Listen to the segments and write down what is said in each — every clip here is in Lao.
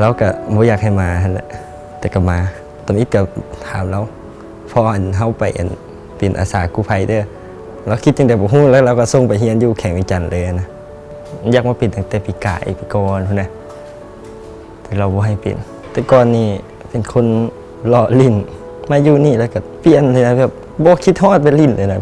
ລາວກໍບໍ່ຢາກໃຫ້ມາຫັ້ນແຫຼະ ແຕ່ກໍມາ. ຕຳອິດກໍຖາມລາວ ພໍອັນເຮົາໄປອັນເປັນອາສາກູ້ໄພເດີ ລາວຄິດຈັ່ງໃດບໍ່ຮູ້ ແລ້ວລາວກໍສົ່ງໄປຮຽນຢູ່ແຂວງວຽງຈັນເລີຍນະ. ຢາກມາເປັນຕັ້ງແຕ່ປີກາຍ ປີກ່ອນພຸ້ນນະ ແຕ່ລາວບໍ່ໃຫ້ເປັນ. ແຕ່ກ່ອນນີ້ເປັນຄົນເລາະຫຼິ້ນ ມາຢູ່ນີ້ແລ້ວກໍປ່ຽນເລີຍນະ ແບບບໍ່ຄິດຮອດໄປຫຼິ້ນເລີຍນະ.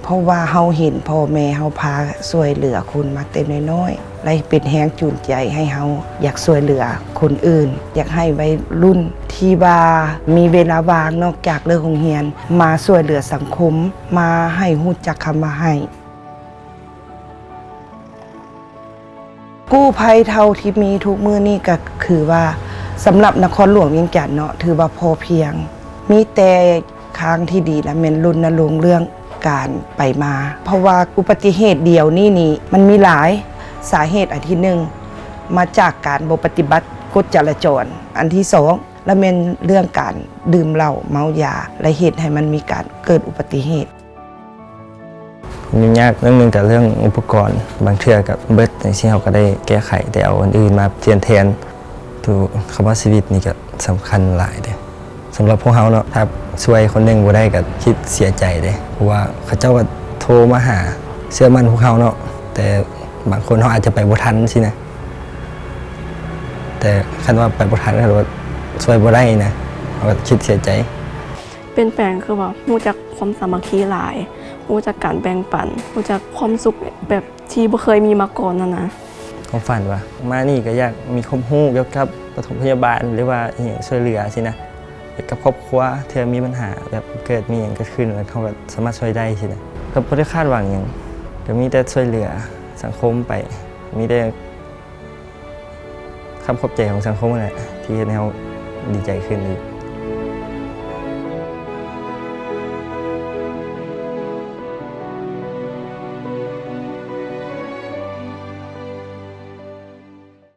ເພາະວ່າເຮົາເຫັນພໍ່ແມ່ເຮົາພາຊ່ວຍເຫຼືອຄົນມາແຕ່ນ້ອຍໆ ແລະເປັນແຮງຈູງໃຈໃຫ້ເຮົາຢາກຊ່ວຍເຫຼືອຄົນອື່ນ, ຢາກໃຫ້ໄວລຸ້ນທີ່ວ່າມີເວລາວ່າງນອກຈາກເລີກໂຮງຮຽນ ມາຊ່ວຍເຫຼືອສັງຄົມ, ມາໃຫ້ຮູ້ຈັກຄຳວ່າໃຫ້. ກູ້ໄພເທົ່າທີ່ມີທຸກມື້ນີ້ກໍຄືວ່າ ສຳລັບນະຄອນຫຼວງວຽງຈັນເນາະ ຖືວ່າພໍພຽງ, ມີແຕ່ທາງທີ່ດີລະແມ່ນລົນນະລົງເລື່ອງການໄປມາ ເພາະວ່າອຸບັດຕິເຫດດຽວນີ້ນີ້ມັນມີຫຼາຍສາເຫດ. ອັນທີໜຶ່ງ ມາຈາກການບໍ່ປະຕິບັດກົດຈະລາຈອນ, ອັນທີສອງລະແມ່ນເລື່ອງການດື່ມເຫຼົ້າເມົາຢາ ແລະເຮັດໃຫ້ມັນມີການເກີດອຸບັດຕິເຫດ. ຫຍຸ້ງຍາກເລື່ອງໜຶ່ງກໍເລື່ອງອຸປະກອນ ບາງເທື່ອກໍເບິດ ຈັ່ງຊີ້ເຮົາກໍໄດ້ແກ້ໄຂ ແຕ່ເອົາອັນອື່ນມາປ່ຽນແທນ. ໂຕຄຳວ່າຊີວິດນີ້ກໍສຳຄັນຫຼາຍເດ້ ສຳລັບພວກເຮົາເນາະ. ຖ້າຊ່ວຍຄົນໜຶ່ງບໍ່ໄດ້ກໍຄິດເສຍໃຈເດ້ ເພາະວ່າເຂົາເຈົ້າກໍໂທມາຫາ ເຊື່ອໝັ້ນພວກເຮົາເນາະ ແຕ່ບາງຄົນເຮົາອາດຈະໄປບໍ່ທັນຊີ້ນະ. ແຕ່ຄັນວ່າໄປບໍ່ທັນ ຄັນວ່າຊ່ວຍບໍ່ໄດ້ນະ ເຮົາກໍຄິດເສຍໃຈ. ປ່ຽນແປງຄືວ່າຮູ້ຈັກຄວາມສາມັກຄີຫຼາຍ, ຮູ້ຈັກການແບ່ງປັນ, ຮູ້ຈັກຄວາມສຸກແບບທີ່ບໍ່ເຄີຍມີມາກ່ອນຫັ້ນນະ. ຄວາມຝັນວ່າ ມານີ້ກໍຢາກມີຄວາມຮູ້ກ່ຽວກັບປະຖົມພະຍາບານ ຫຼືວ່າອີ່ຫຍັງຊ່ວຍເຫຼືອຊີ້ນະ ກັບຄອບຄົວ ເທື່ອມີບັນຫາແບບເກີດ ມີຫຍັງເກີດຂຶ້ນ ແລ້ວເຮົາກໍສາມາດຊ່ວຍໄດ້ຊີ້ນະ. ກໍບໍ່ໄດ້ຄາດຫວັງຫຍັງ ກໍມີແຕ່ຊ່ວຍເຫຼືອສັງຄົມໄປ ມີແຕ່ ຄຳຂອບໃຈຂອງສັງຄົມຫັ້ນແຫຼະ ທີ່ເຮັດໃຫ້ເຮົາດີໃຈຂຶ້ນອີກ.